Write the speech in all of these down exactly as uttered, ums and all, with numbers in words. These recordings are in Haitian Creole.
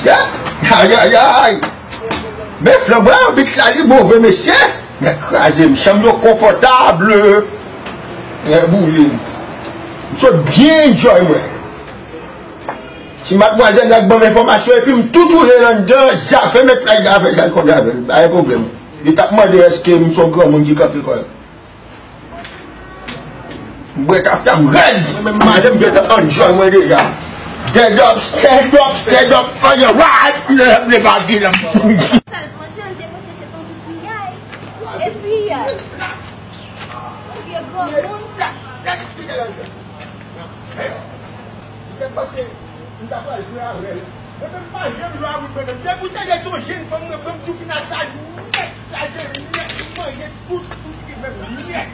Ayayay! Men flanbwa anbit la li move mesye. Men kraze m, chanm yo konfòtab. Men boule m. M sot byen enjoy mwen. Ti madmwazèl la k ban m enfòmasyon epi m tou tounen anndan, zafè met plaj la fè sa l konn avè l, pa gen pwoblèm. Li t ap mande èske m se yon granmoun ki kanpe kò l. M bwè kafya m rèd, mwen menm maten m gentan enjoy mwen deja. Get up, stand up, stand up for your right, never give up. Sa l panse, l te panse se t on piyay. E piyay. Vye granmoun. Li te panse m ta pral jwe avè l. Mwen menm pa janm jwe avè l mwen menm. Depi w tande se yon jenn fanm mwen pran m tou fin a chaje nèt, chaje nèt, m manje tout, tout ki menm nèt.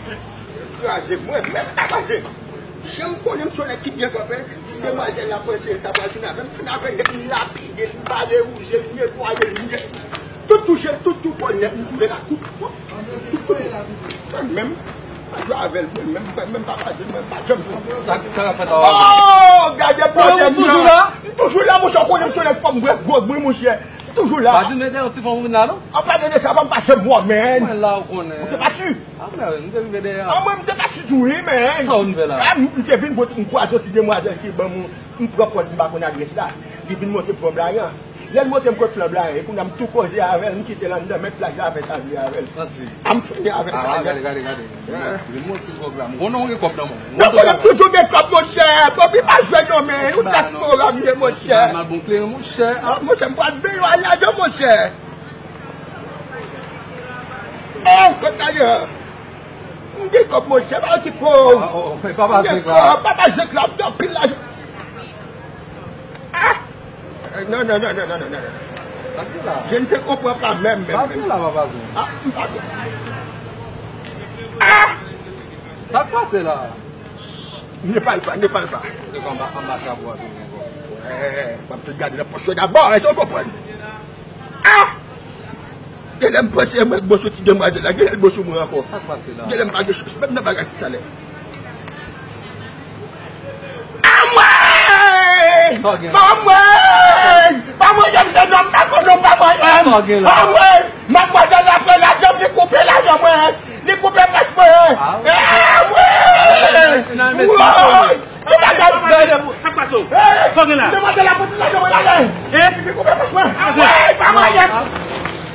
Kraze mwen menm pa pase. Jan m konnen m se yon nèg ki byen kanpe, ti demwazèl la panse l ta pral fin avè m, fin avè l, epi m lapide l, m bale wouje l, m netwaye l, m tout touche l, tout tou kò l nèt, m touye l ak tout, tout, tout, tout. Mwen menm, pa jwe avè l, mwen menm, mwen menm pa pase, mwen pa janm jwe. Sa, sa k ap fèt avè w? Oh, gade pwoblèm nan. Ou toujou la? M toujou la, monchè, ou konnen m se yon nèg fò m bwè gwo bri, monchè. M toujou la. Pa di m ede yon ti fanm ou vin la, non? An pa de sa, pa m pa janm wè, men. Mwen la, ou konnen. Ou te pati? A, men, m te rive dèyè. A, mwen, m te pati tou, wi, men. Sa ou vin fè la? A, m, m te vin, bon, m kwaze yon ti demwazèl ki ban m, m pran pòz, m pa konn adrès la. Li vin montre m fè yon blayan. Lè l montre m kot flanblayan, e kounye a m tou koze avè l, m kite l anndan, men plaj la fè sa l vle avè l. Santi. A m fini avè sa. A, gade, gade, gade. Li montre m kòb la. M konnen w gen kòb nan men w. Mwen konnen m toujou gen kòb, monchè. Bobby pa jwe non, men. Ou dyaspora m ye, monchè. Mal bon kleren, monchè. A, monchè, m pral benyen w a lajan, monchè. Oh, kot lajan? M gen kòb, monchè, pa okipe w. M gen kòb, papa Zenk la, m gen anpil lajan. Ah! Non, non, non. Sa k gen la? Je ne te comprends pas même, même. Sa k gen la, papa Zenk? Ah, m pa konn. Ah! Sa k pase la? Ne parle pas, ne parle pas. Ou te anba, anba kabo a tou ankò. Wè, m ap fè gade nan pòch yo dabò, èske w konprann? Ah! Genlè m panse mwen k bon sou ti demwazèl la, genlè l bon sou mwen ankò. Sa k pase la? Genlè m pa gen chans menm nan bagay talè. Anmwey! Sa w gen la? Anmwey! Pa manyen m, se nonm pa konn non, pa manyen m. Sa w gen la? Anmwey! Madmwazèl la pran lajan m, li koupe lajan mwen. Li koupe pòch mwen. Ah, wi. Anmwey! Woy! Ki bagay? Gade pou. Sa k pase w? Sa w gen la? Demwazèl la pran tout lajan mwen ladan. Hein? Li koupe pòch mwen. Anmwey, pa manyen m.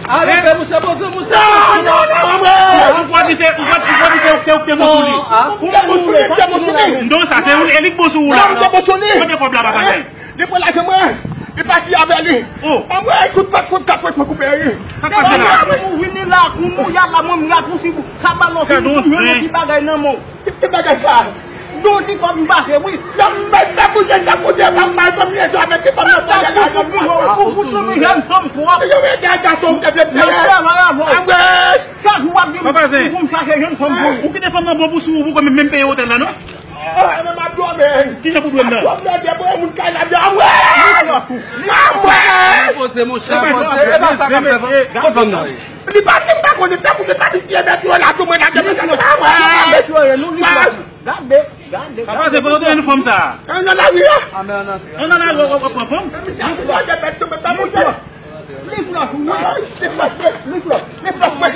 Arete, monchè, poze, monchè. Non, non, non, anmwey. Ou pral di se, ou pral, ou pral di se, se ou ki te bon sou li. Ou te bon sou li, ou te bon sou li. Non, sa, se ou, e li k bon sou ou la. Non, ou te bon sou li. Kote kòb la, papa Zen? Li pran lajan mwen. Li pati avè li. Oh. Anmwey, kout pat, kout kat, kout mwen koupe, wi. Sa k pase la? Ou mouri, ni la, ou mouri, a la, mwen, m la, pou si, kabalò, si, pou yon ti bagay nan men w. Ki, ki bagay sa? Dodi kòb m pase, wi. Nan mèt la pou jèn la pou jèn la, m bay fanm li eto avèk ti fanm nan pale la, nan mwen. Ou fout nou jèn fanm twòp. Yo, men, gade gason, ou te vle m fè. Nan travay avè w. Anmwey! Chak jou w ap di m, papa Zen, pou m chache jèn fanm pou ou. Ou kite fanm nan bon pou sou ou, pou kò menm, menm peye otèl la, non? Ah, men m ap dòmi. Kijan pou dòmi nan? M ap dòmi, debouye moun kay la, dòmi. Anmwey! Anmwey! Poze, monchè, poze. E pa sa k ap fè fanm. Kot fanm nan ye? Li pa di m pa konnen, fè pou li pa pitiye mèt yo la sou mwen la depi sa pa mwen. Gade, gade, gade. Papa, se pa antre nan fanm sa. Ann nan lari a. Ann nan lari, w ap pran fanm. Misye ap fè de mèt tou, mèt pa monte. Li flòf, wi. Li flòf, li flòf, li flòf, wi.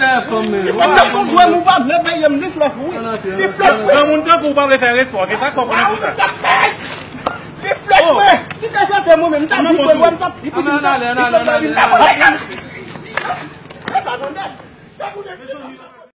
Ti fanm nan pou dwe m ou pa vle peye m, li flòf, wi. Li flòf, wi. Granmoun tankou w pa vle fè respè, se sa k konprann pou sa. Li flòf, wi. Kite sante mwen menm, m t ap di mwen, mwen t ap, li piti, m t ap, li flòf, li flòf.